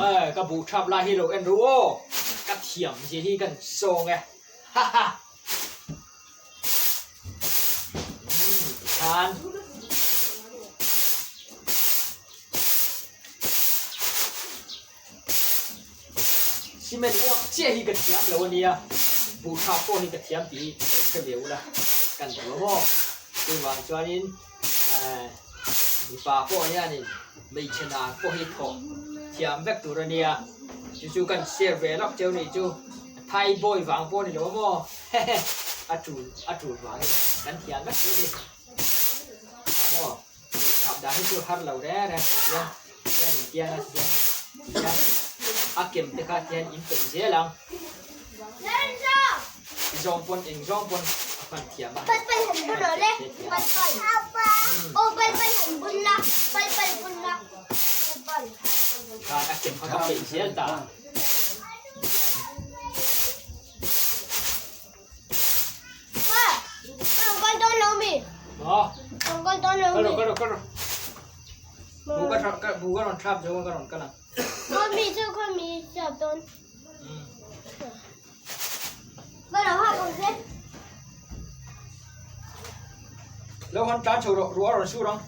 Ka buh thap lai hi lo en ru aw, ka thiam zia hi kan sawng e. Ha ha. Tikhan. Cement uak chiah hi ka thiam lo ania, buh tha pawh hi ka thiam tih hi lo hre ve ula kan duh a maw? Chuvang chuanin mipa pawh hianin hmeichhe hna pawh hi thawh thiam vek tur ania, chu chu kan share ve lawk cheu nih chu Thai boy vang pawh a ni lo a maw? Hehe a tul a tul vangin kan thiam vek tur a ni maw? Thap dan hi chu har lo reng reng tiang tiang in tiang a tiang tiang a kem te kha tiang in peih zel ang zawng pawn eng zawng pawn a hman thiam a pal pal han bun aw le pal pal aw pal pal han bun la pal pal bun la pal khan a kem kha ka peih zel ta. Lo han tan chho rawh, ruah a rawn sur ang.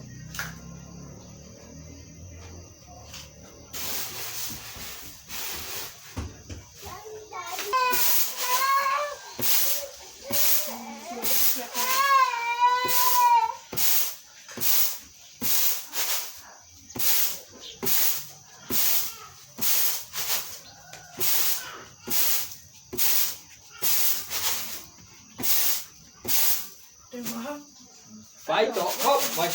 Fai tawh khawp mai.